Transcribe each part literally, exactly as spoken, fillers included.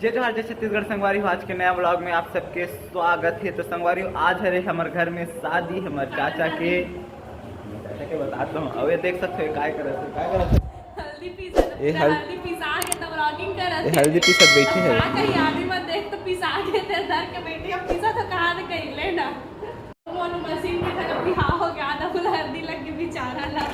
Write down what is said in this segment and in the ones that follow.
जय जोहार, जय छत्तीसगढ़ संगवारी हो। आज के नया vlog में आप सबके स्वागत है। तो संगवारी हो, आज हरे हमर घर में शादी, हमर चाचा के, चाचा के बतात हूँ। अब ये देख सकते हो, काय करत है, काय करत है? हल्दी पीसत, ये हल-, हल्दी पिसा के तब vlogging करत ये है। हल्दी पीसत बैठी है। का कहीं आदमी मत देख तो पिसा के तेरे धर के बैठी, अब पिसा तो कहाँ से कहीं लेना। मोनू मशीन की तरह बिहाव हो गया, आधा फुल हल्दी लग गई बेचारा ला।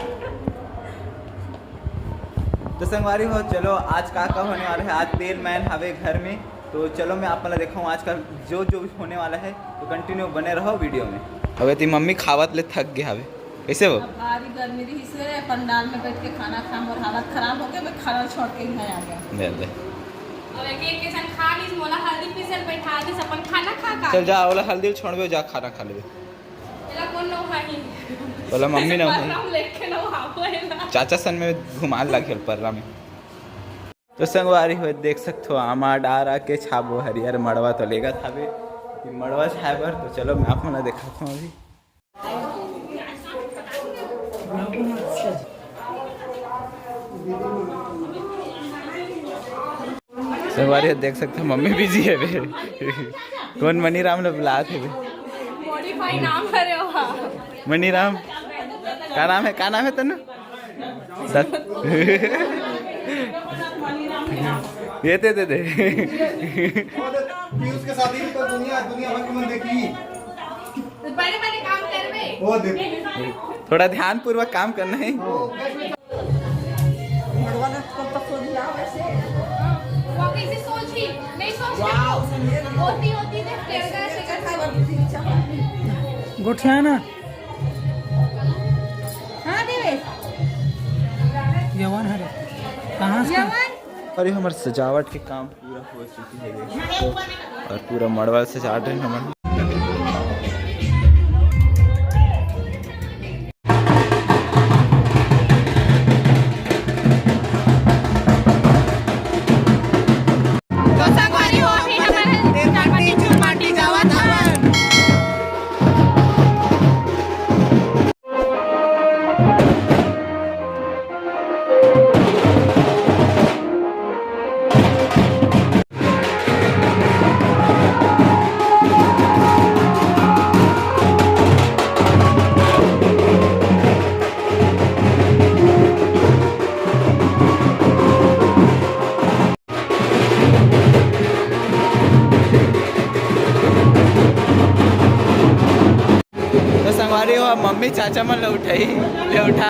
तो संगवारी हो, चलो आज का का होने वाला है। आज तेल मैन हवे घर में, तो चलो मैं आप मन ला देखाऊँ आज का जो जो भी होने वाला है। तो continue बने रहो video में। अबे ती मम्मी खावत ले थक गया हवे, कैसे हो? अब भारी गर्मी रही से पंडाल में बैठ के खाना खा, मोर हालत खराब हो गया, मैं खाना छोड़ के ही घर आ गया। ले ले। और एक एक के संग खा लीस, मोला हल्दी पीसल बैठा दीस, अपन खाना खा का। चल जा, ओला हल्दी छोड़बे, जा खाना खा लेबे। एला कौन नहाही? ओला मम्मी नहाही। परला में लेके नहाबो एला। चाचा सन में घुमाल लागे परला में। तो संगवारी हो, देख सकथो, आमा डारा के छाबो हरियर मड़वा तो लेगत हवे, कि मड़वा छाए बर। तो चलो मैं आप मन ला देखात हूँ अभी। संगवारी हो, देख सकथो, मम्मी busy है बे। कौन मनीराम ला बुलात है बे? Modify नाम करे हो। मनीराम, का नाम है, का नाम है तनु? सत-, ये दे, दे, दे। पीयूष के साथ ही तो दुनिया, दुनिया भर की मन देखी। बड़े बड़े काम करबे। वो देख। थोड़ा ध्यानपूर्वक काम करना है। वो कैसे सोच रही? नहीं सोच रही। होती, होती तो तेरे का ऐसे करता। गोठियाना। हाँ, देवेश। यवन हरे। कहाँ से? यवन। अरे, हमर सजावट के काम पूरा हो चुकी है, देख सकते हो। और पूरा मड़वा सजा रहे हैं हमन। तो संगवारी हो, अभी हमन चारपाटी चुरपाटी जावत हवन। तो संगवारी हो, अब मम्मी चाचा मन ले उठाई, ले उठा।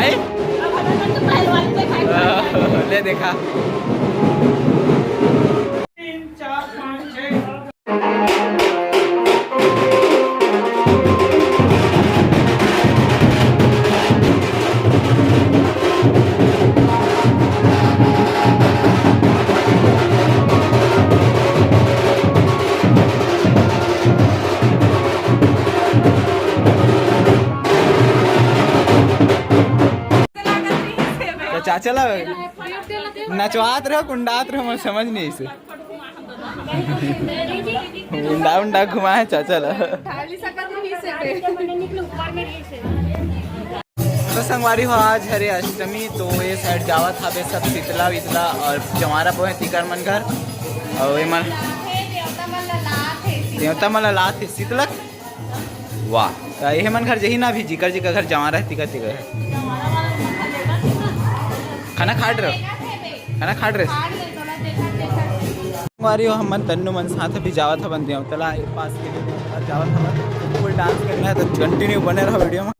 आई? ले देखा। तो चाचा ला नचवात रहो, कुंडात रहो, मैं समझ नहीं इसे। उंडा उंडा घुमा है चाचा ला। तो संगवारी हो, आज हरे अष्टमी, तो ये side जावत हवे सब शीतला वितला और जमारा बोहे तिकर मन घर। और ये मन देवता मन ला लात हे शीतलक। वाह, तो ये मन घर जही ना भी जिकर जिकर घर जमारा हे तिकर तिकर। खाना खाट रहे हो? खाना खाट रहे? संगवारी हो, हमन तन्नू मन साथ भी जावत हवन देवतला पास के लिए जावत हवन। Full dance करना है तो continue बने रहो video में।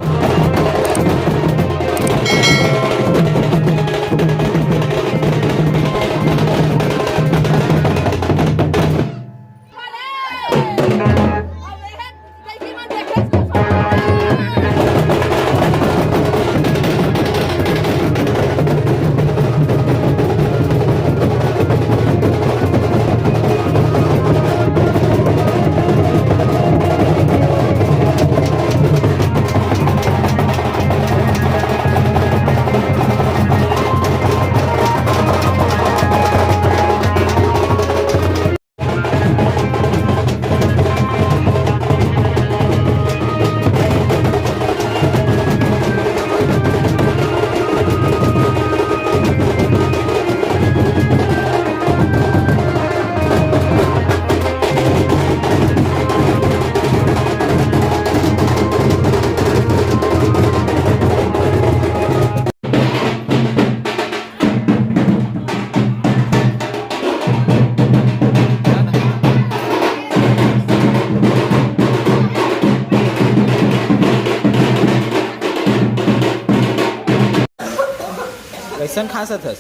तन खांसत हस।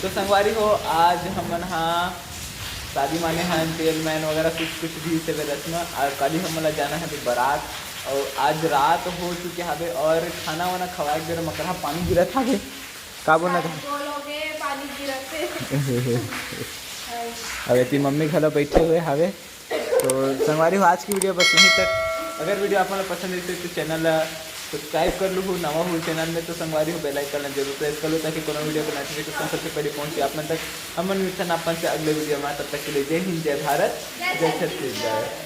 तो संगवारी हो, आज हमन हा शादी माने हन, तेल मैन वगैरह कुछ कुछ भी से रस्म, और कल ही हमन ला जाना है बारात, और आज रात हो चुके हवे और खाना वाना खवाए के बेरा मकरहा पानी गिरत हवे। का बोलना था? पानी गिरत हे। अब एती मम्मी घलो बैठे हुए हवे। तो संगवारी हो, आज की वीडियो बस यहीं तक। अगर वीडियो आप मन ला पसंद आइस तो चैनल ला सब्सक्राइब कर लूहू, नवा हो चैनल में तो संगवारी हो बेल आइकन ला जरूर प्रेस कर लू, ताकि कोनो वीडियो का नोटिफिकेशन सबसे पहले पहुंचे आप मन तक। हमन मिलथन आप मन से अगले वीडियो में, तब तक के लिए जय हिंद, जय भारत, जय छत्तीसगढ़।